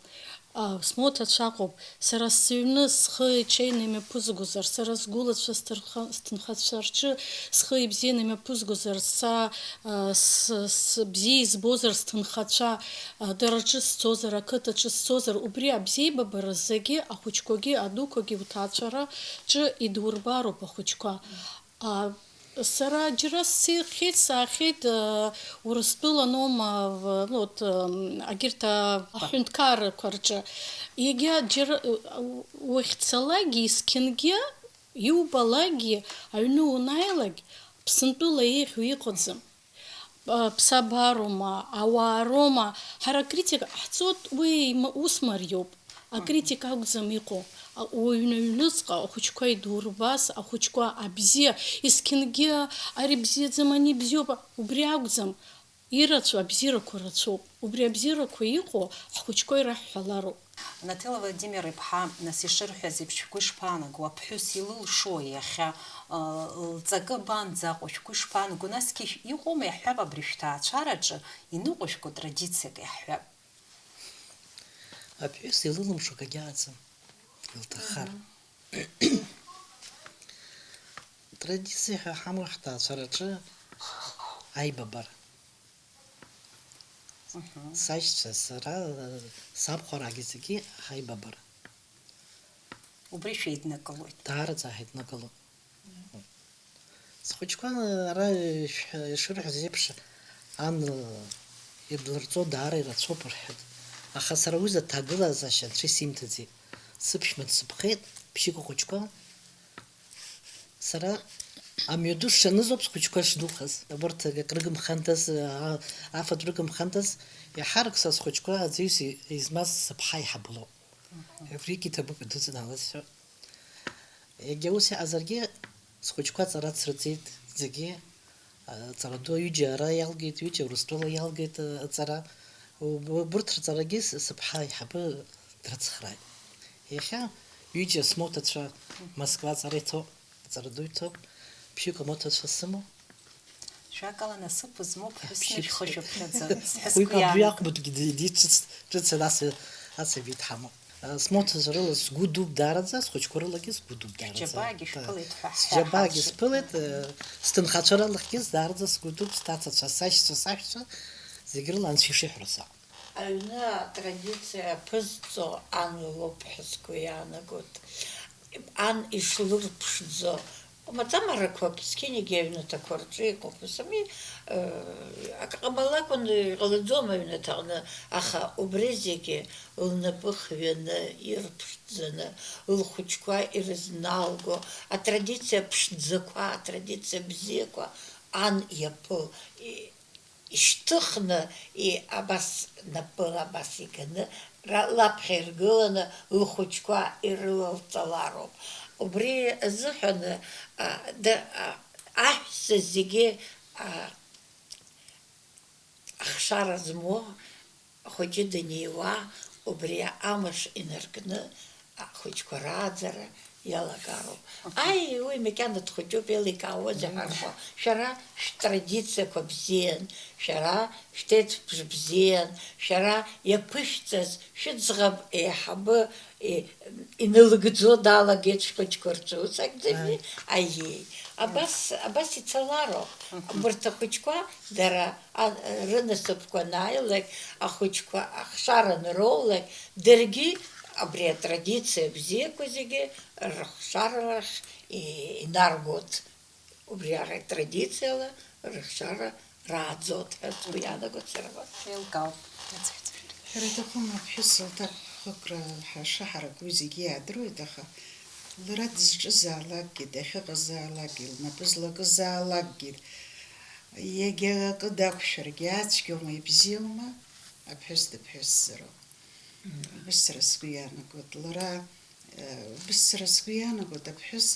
а, смоҭацәа ыҟоуп. Сара сыҩны схы ичеины имҩаԥызгозар, сара сгәылацәа сҭырха-, сҭынхацәа рҿы схы ибзианы имҩаԥызгозар, са, а, с-, с-, бзиа избозар сҭынхацәа, а, дара рҿы сцозар, ақыҭаҿы сцозар, убри абзиабабара зегьы ахәыҷқәагьы, адуқәагьы уҭаацәараҿы идурбароуп ахәыҷқәа. А, Сара џьара сцахьеит, саахьеит, э, Урыстәыла анома, в-, ну, вот, э, агьырҭ, а, аҳәынҭқаррақәа рҿы. Егьа џьара, э, уахьцалакгьы, есқьынгьы, иубалакгьы, аҩны уанааилак, Ԥсынтәыла еиӷьу иҟаӡам. Э, ԥсабароума, ауаароума, ҳара акритика ҟаҳҵоит, уи ма-, ус мариоуп. Акритика акәӡам иҟоу, а, уҩны аҩныҵҟа ахәыҷқәа идурбаз, ахәыҷқәа абзиа, есқьынгьы ари бзиаӡам, ани бзиоуп, убри акәӡам. Ирацәоу абзиарақәа рацәоуп. Убри абзиарақәа иҟоу ҳхәыҷқәа ираҳҳәалароуп. Наҭела Владимир-иԥҳа, нас ишырҳәаз еиԥш, шәгәы ишԥаанаго, аԥҳәыс илылшои иахьа, а, лҵакы абанӡаҟоу, шәгәы ишԥаанаго, насгьы шә-, иҟоума, иаҳҳәап, абри шәҭаацәараҿы иныҟәышәкәа традициак, иаҳҳәап? Аԥҳәыс илылымшо акгьы ыҟаӡам, илҭаххар. Мгм. Традициа ҳәа ҳамоу ҳҭаацәараҿы аибабара. Мгм. Сашьцәа, сара, сабхәараагьы зегьы ҳаибабара. Убри шәеиднакылоит. Даараӡа ҳаиднакылоит. Схәыҷқәа ара ишәҳәа-, ишырҳәаз еиԥш, ан иблырҵо даара ирацәоуп рҳәеит. Аха сара уи заҭагылазаашьа анцәа исимҭаӡеит. Сыԥшәма дсыԥхеит, ԥшьҩык ахәыҷқәа. Сара амҩаду сшаныз ауп схәыҷқәа шдухаз. Абарҭ акрыгымхандаз, а-, афатә рыгымхандаз, иаҳарак са схәыҷқәа аӡиас измаз сыԥҳа аиҳабы лоуп. Мгм. Убригьы иҭабуп идуӡӡаны алазшәа. Егьа ус иҟазаргьы, схәыҷқәа аҵара ацрыҵит зегьы, аҵара ду ҩыџьа ара иалгеит, ҩыџьа Урыстәыла иалгеит, аҵара. Уб-, убырҭ рҵарагьы с-, сыԥҳа аиҳабы дрыцхрааит. Иахьа ҩыџьа смоҭацәа Москва аҵара иҭоуп, аҵара ду иҭоуп, ԥшьҩык амоҭацәа сымоуп. Жәакала, насыԥ змоу ԥҳәысны Ԥшьҩык шәхы шәыԥхьаӡа, сҳәысқәа хәҩык абри иаанагоит. Аҟәбатәгьы ди-, ди-, ҿыц-, ҿыц ас, ас абеит ҳамоу. Смоҭацәа рыла сгәы дууп даараӡа, схәыҷқәа рылагьы сгәы дууп даараӡа. Сџьабаагьы шәԥылеит ҳәа. Сџьабаагьы ҳаҳәахьан. Сԥылеит, сҭынхацәа рылахьгьы даараӡа сгәы дууп, сҭацацәа, сашьцәа, саҳәшьцәа, зегь рыла анцәа ишиҳәара саҟоуп. Аҩны атрадициа аԥызҵо ан лоуп ҳәа сгәы иаанагоит. Ан ишлырԥшӡо, маҵамарақәак зқьынагьы аҩнаҭақәа рҿы иҟоуп, ус ами, э, акы ҟамлакәан иҟалаӡом аҩнаҭаҟны, аха убри зегьы лнапы хҩаны, ирԥшӡаны, лхәыҷқәа ирызналго, атрадициа ԥшӡақәа, атрадициа бзиақәа ан иаԥыл, и-, ишьҭыхны, и-, абас напыла абас иганы, ра-, лаԥхьа иргыланы лхәыҷқәа ирылалҵалароуп. Убри азыҳәан, а, да, а, аҳәса зегьы, а, ахшара змоу ахәыҷы даниуа, убри амш инаркны, ахәыҷқәа рааӡара иалагароуп. Аи, уи макьана дхәыҷуп, еиликаауазеи ҳәа рҳәо, шәара шәтрадициақәа бзиан, шәара шәҭеҭбжа бзиан, шәара иаԥышәҵаз шәыӡӷаб еиҳабы и-, инылыгӡо далагеит шәхәыҷқәа рҿы, ус акәӡами? Ааи. Аиеи. Абас, абас ицалароуп. Мгм. Абарҭ ахәыҷқәа, дара, а, рынасыԥқәа анааилак, ахәыҷқәа ахшара анроулак, даргьы абри атрадициа бзиақәа зегьы рыхшара рахь и-, инаргоит. Убриаҟара традициала рыхшара рааӡоит ҳәа сгәы иаанагоит сара абас. Еилкаауп. Ҳәара аҭахума, аԥҳәыс лҭак хықәра ҳа-, шаҳарак уи зегьы иаадыруеит, аха лара дызҿызаалакгьы, дахьыҟазаалакгьы, лнапы злакызаалакгьы, иагьа акы дақәшәаргьы, ацәгьоума, ибзиоума, аԥҳәыс дыԥҳәысзароуп. Убыс сара сгәы иаанагоит, лара, э, убыс сара сгәы иаанагоит, аԥҳәыс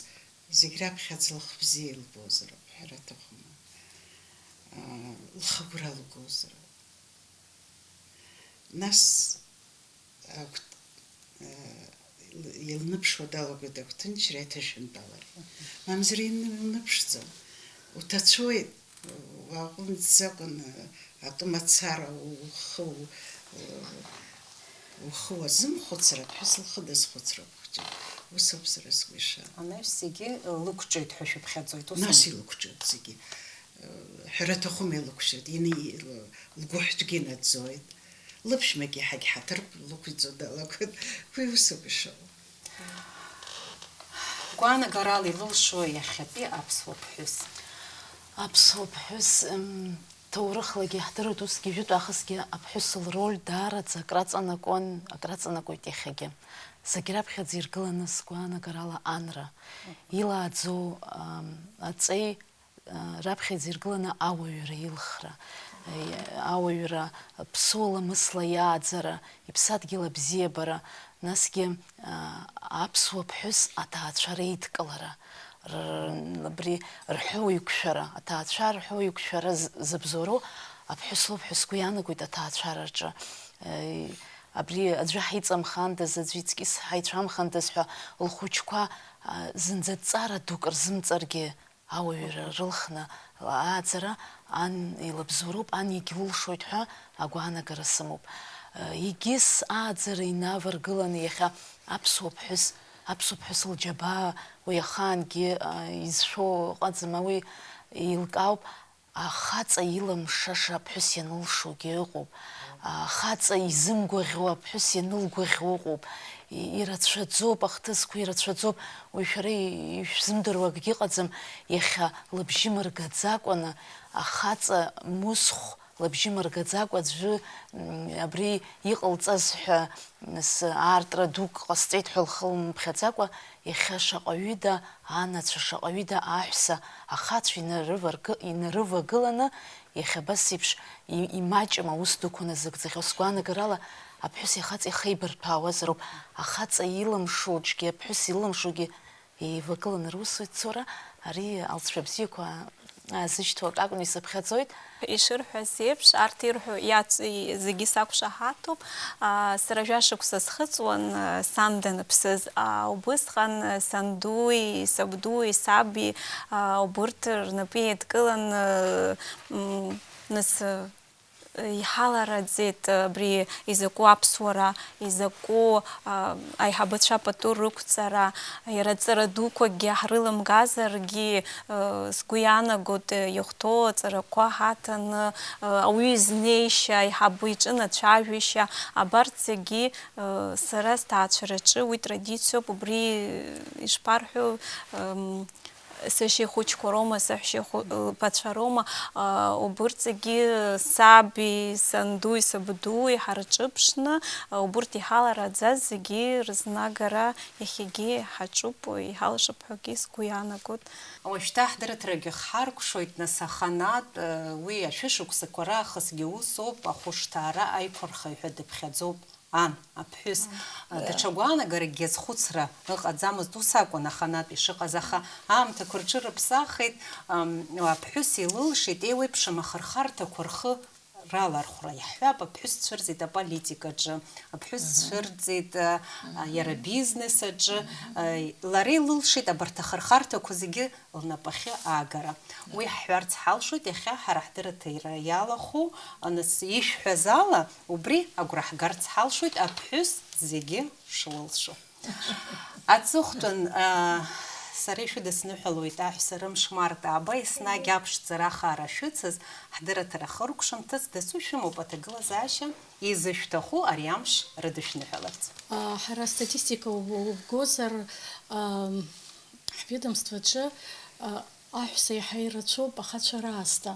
зегь раԥхьаӡа лхы бзиа илбозароуп, ҳәара аҭахума, аа, лхы агәра лгозароуп. Нас агәҭ-, аа, ил-, илныԥшуа далагоит агәҭынчра, иаҭышәынтәалара. Мамзар ин-, илныԥшӡом. Уҭацәуеит, уааҟәымҵӡакәан, акы мацара ухы, у-, ухы уазымхәыцыр, аԥҳәыс лхы дазхәыцроуп хәҷык. Ус ауп сара сгәы ишаанагоу. Анаҩс зегьы лықәҿиоит ҳәа шәыԥхьаӡоит, ус? Нас илықәҿиоит зегьы. Ҳәара аҭахума илықәҿиоит, ини-, лгәыҳәтәгьы наӡоит. Лыԥшәмагьы ҳагьҳаҭыртә лықәиҵо далагоит. Уи ус ауп ишыҟоу. Гәаанагарала илылшо иахьатәи аԥсуа ԥҳәыс? Аԥсуа ԥҳәыс, м, ҭоурыхлагьы иаҳдыруеит, усгьы жәытә аахысгьы аԥҳәыс лроль даараӡа акраҵанакуан, акраҵанакуеит иахьагьы. Зегь раԥхьаӡа иргыланы сгәаанагарала анра. Илааӡоу, ам, аҵеи, а, раԥхьаӡа иргыланы ауаҩра илхра. Е, ауаҩра ԥсуа ламысла иааӡара, иԥсадгьыл абзиабара, насгьы, аа, аԥсуа ԥҳәыс аҭаацәа реидкылара, р-, абри рҳәоу-иқәшәара, аҭаацәа рҳәоу-иқәшәара з-, зыбзоуроу аԥҳәыс лоуп ҳәа сгәы иаанагоит аҭаацәараҿы. Е, абри аӡәы ҳаиҵамхандаз, аӡәы иҵкьыс ҳаицәамхандаз ҳәа лхәыҷқәа, а, зынӡа ҵара дук рзымҵаргьы, ауаҩра рылхны ааӡара ан илабзоуроуп, ан иагьлылшоит ҳәа агәаанагара сымоуп. Егьыс ааӡара инаваргыланы иахьа аԥсуа ԥҳәыс, аԥсуа ԥҳәыс лџьабаа уи ахаангьы, а, изшәо ыҟаӡам, уи еилкаауп, ахаҵа иламшаша аԥҳәыс ианылшогьы ыҟоуп. Ахаҵа изымгәаӷьуа аԥҳәыс ианылгәаӷьуа ыҟоуп. И-, ирацәаӡоуп, ахҭысқәа ирацәаӡоуп. Уи шәара и-, ишәзымдыруа акгьы ыҟаӡам, иахьа лыбжьы мыргаӡакәаны, ахаҵа мусхә лыбжьы мыргаӡакәа аӡәы, м, абри иҟалҵаз ҳәа, м, с-, аартра дук ҟасҵеит ҳәа лхы лымԥхьаӡакәа, иахьа шаҟаҩыда анацәа, шаҟаҩыда аҳәса, ахацәа инарываргы-, инарывагыланы, иахьа абас еиԥш и-, имаҷым аус дуқәа назыгӡахьоу. Сгәаанагарала, аԥҳәыси ахаҵеи хеибарҭәаауазароуп. Ахаҵа илымшоугьы, аԥҳәыс илымшогьы еивагыланы русуеит, цура, ари алҵшәа бзиақәа аазышьҭоу акакәны исыԥхьаӡоит. Ишырҳәаз еиԥш, арҭ ирҳәо иац-, и-, зегьы сақәшаҳаҭуп. Аа, сара жәашықәса схыҵуан, аа, сан даныԥсыз. Аа, убысҟан, аа, сандуи, сабдуи, саби, аа, убырҭ рнапы еидкылан, аа, м, нас, аа, Иҳалараӡеит абри изакәу аԥсуара, изакәу, а, аиҳабацәа пату рықәҵара, иара ҵара дуқәакгьы ҳрыламгазаргьы, а, сгәы иаанагоит, а, иахәҭоу аҵарақәа ҳаҭаны, а, ауаҩы изнеишьа, аиҳабы иҿынацәажәашьа, абарҭ зегьы, а, сара сҭаацәараҿы уи традициоуп, убри ишԥарҳәо, ам, сашьа ихәыҷқәа роума, саҳәшьа ихәы-, лԥацәа роума, а, убырҭ зегьы саби, сандуи, сабдуи ҳарҿыԥшны, а, убырҭ иҳалараӡаз зегьы рызнагара иахьагьы ҳаҿуп, иҳалшап ҳәагьы сгәы иаанагоит. Уажәшьҭа ҳдырраҭарагьы хҳаркәшоит, нас, аханатә, уи ашәышықәсақәа раахысгьы усоуп, ахәышҭаара аиқәырхаҩ ҳәа дыԥхьаӡоуп. Ан, аԥҳәыс, Ан. Даҽа гәаанагаракгьы азхәыцра ыҟаӡамызт, ус акәын аханатә ишыҟаз, аха аамҭақәа рҿы рыԥсахит, ам, аԥҳәыс илылшеит еиуеиԥшым ахырхарҭақәа рхы ралархәра. Иаҳҳәап, аԥҳәыс дцәырҵит аполитикаҿы, аԥҳәыс Мгм. дцәырҵит, а, а, Мгм. иара бизнес аҿы, Мгм. а, лара илылшеит абарҭ ахырхарҭақәа зегьы лнапахьы аагара. Уи ҳҳәарц ҳалшоит, иахьа ҳара ҳдырраҭара иалахәу, нас, ишәҳәаз ала, убри агәра ҳгарц ҳалшоит, аԥҳәыс зегьы шлылшо. Аҵыхәтәан, аа, сара ишәыдысныҳәалоит аҳәса рымш март ааба, еснагь аԥшӡара ахаара шәыцыз, ҳдырраҭара хыркәшамҭаз дасу шәымоуп аҭагылазаашьа изышәҭаху ари амш рыдышәныҳәаларц. А, ҳара астатистика уб-, убгозар, а, ҳведомствоаҿы, а, аҳәса иаҳа ирацәоуп ахацәа раасҭа.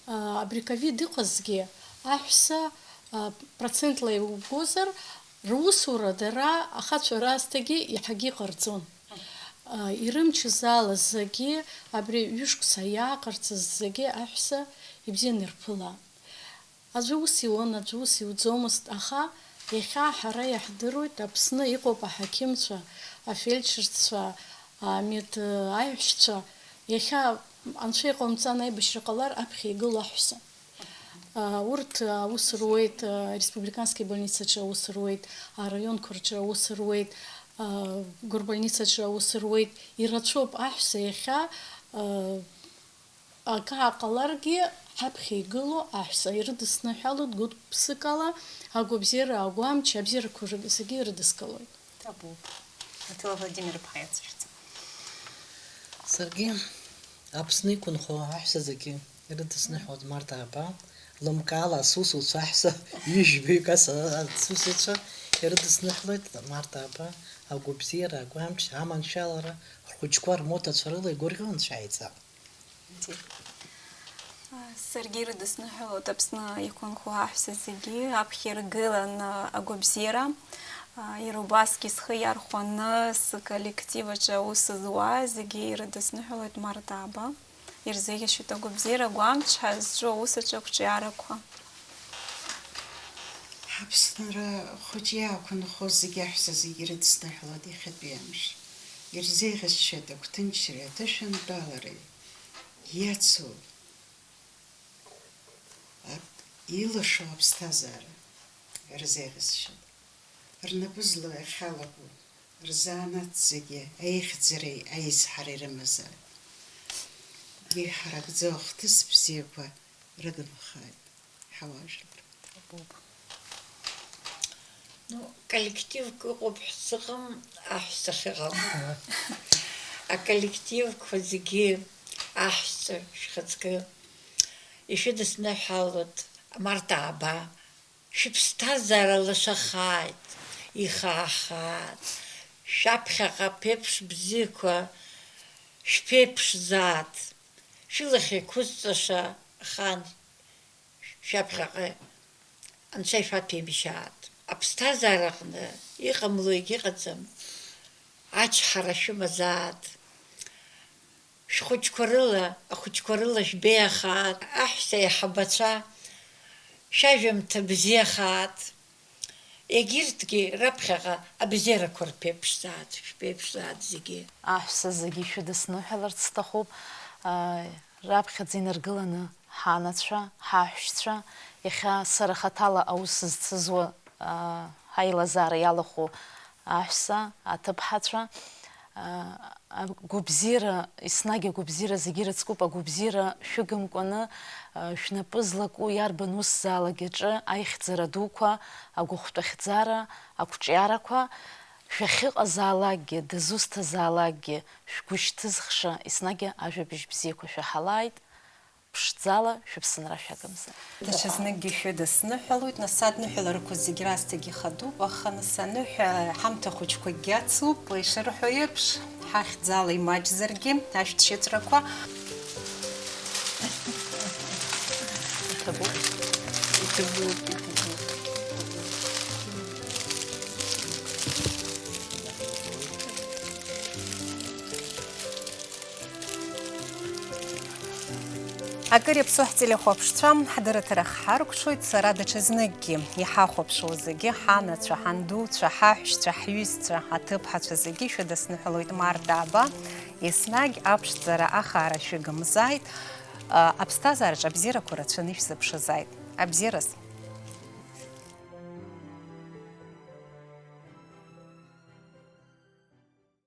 А, абри ковид иҟазгьы аҳәса, а, процентла иубгозар, русура дара ахацәа раасҭагьы иаҳагьы иҟарҵон. А, ирымчыз ала зегьы, абри ҩышықәса иааҟарҵаз зегьы аҳәса ибзианы ирԥылан. Аӡәы ус иуан, аӡәы ус иуӡомызт, аха иахьа ҳара иаҳдыруеит, Аԥсны иҟоуп аҳақьымцәа, афельдшерцәа, амед-, аиҳәшьцәа, иахьа анцәа иҟаумҵан аибашьра ҟалар, аԥхьа игылоу аҳәса. А, урҭ аус руеит, а, республикански больницаҿы аус руеит, араионқәа рҿы аус руеит, а, горбольницаҿы аус руеит, ирацәоуп аҳәса иахьа, а, Акы ааҟаларгьы, ҳаԥхьа игылоу аҳәса ирыдысныҳәалоит гәык-ԥсыкала, агәабзиара, агәамч, абзиарақәа зегьы ирыдыскылоит. Ҭабуп. Маҭила Владимир-иԥҳа иацәышәҵа. Саргьы Аԥсны иқәынхо аҳәса зегьы ирыдысныҳәалоит март ааба, лымкаала асусуцәа аҳәса ҩыжәбаҩык ас-, асусуцәа ирыдысныҳәалоит март ааба, агәабзиара, агәамч, аманшәалара, рхәыҷқәа рмоҭацәа рыла игәырӷьо анцәа иҵа. Саргьы ирыдысныҳәалоит Аԥсны иқәынхо аҳәса зегьы, аԥхьа иргыланы агәабзиара, иара убасгьы схы иархәаны, сколлектив аҿы аус зуа зегьы ирыдысныҳәалоит март ааба. Ирзеиӷьасшьоит агәабзиара, агәамч ҳазҿу аус аҿы ақәҿиарақәа. Ҳаԥсынра хәыҷы иаақәынхоз зегьы аҳәса зегьы ирыдысныҳәалоит иахьатәи амш. Ирзеиӷьасшьоит агәҭынчреи аҭышәынтәалареи иацу, ак-, илашо аԥсҭазаара ирзеиӷьасшьоит. Рнапы злоу иахьалаго, рзанааҭ зегьы аихьӡареи аизҳареи рымазааит. Иҳаракӡоу ахҭыс бзиақәа рыгымхааит ҳауаажәлар. Ну, коллективк ыҟоуп ҳзыҟам аҳәса ахьыҟам. Аколлективқәа зегьы аҳәса шәхаҵкы ишәыдысныҳәалоит март ааба. Шәыԥсҭазаара лашахааит, ихаахааит. Шәаԥхьаҟа аԥеиԥш бзиақәа шәԥеиԥшзааит. Шәылахь еиқәызҵаша ахаан шәаԥхьаҟа Анцәа ишәаҭәеимшьааит. Аԥсҭазаараҟны иҟамло егьыҟаӡам. Ачҳара шәымазааит. Шәхәыҷқәа рыла, ахәыҷқәа рыла шәбеиахааит, аҳәса аиҳабацәа, шәажәымҭа бзиахааит. Егьырҭгьы раԥхьаҟа абзиарақәа рԥеиԥшзааит, шәԥеиԥшзааит зегьы. Аҳәса зегьы шәыдысныҳәаларц сҭахуп, аа, раԥхьаӡа инаргыланы ҳанацәа, ҳаҳәшьцәа, иахьа сара хаҭала аус зцызуа, аа, ҳаилазаара иалахәу аҳәса, аҭыԥҳацәа, Агәабзиара, еснагь агәабзиара зегьы ирыцкуп, агәабзиара шәыгамкәаны, шәнапы злаку иарбан усзаалак иаҿы аихьӡара дуқәа, агәыхәтәахьӡара, ақәҿиарақәа, шәахьыҟазаалакгьы, дызусҭазаалакгьы, шәгәы шьҭызхша, еснагь ажәабжь бзиақәа шәаҳалааит. Ԥшӡала шәыԥсынра шәагымзар. Даҽазныкгьы шәыдысныҳәалоит, нас адныҳәаларақәа зегь раасҭагьы ихадоуп, аха нас аныҳәа ҳамҭа хәыҷқәакгьы ацуп, ишырҳәо еиԥш, ҳахьӡала имаҷзаргьы, ашәҭшьыҵәрақәа. Иҭабуп, иҭабуп, иҭабуп. Акыр иаԥсоу ҳтелехәаԥшцәа, ҳдырраҭара ҳарыкәшоит, сара даҽазныкгьы иҳахәаԥшуа зегьы, ҳанацәа, ҳандуцәа, ҳаҳәшьцәа, ҳҩызцәа, аҭыԥҳацәа зегьы шәыдысныҳәалоит Март ааба, еснагь аԥшӡара ахаара шәыгымзааит, а, аԥсҭазаараҿ абзиарақәа рацәаны ишәзыԥшызааит. Абзиараз!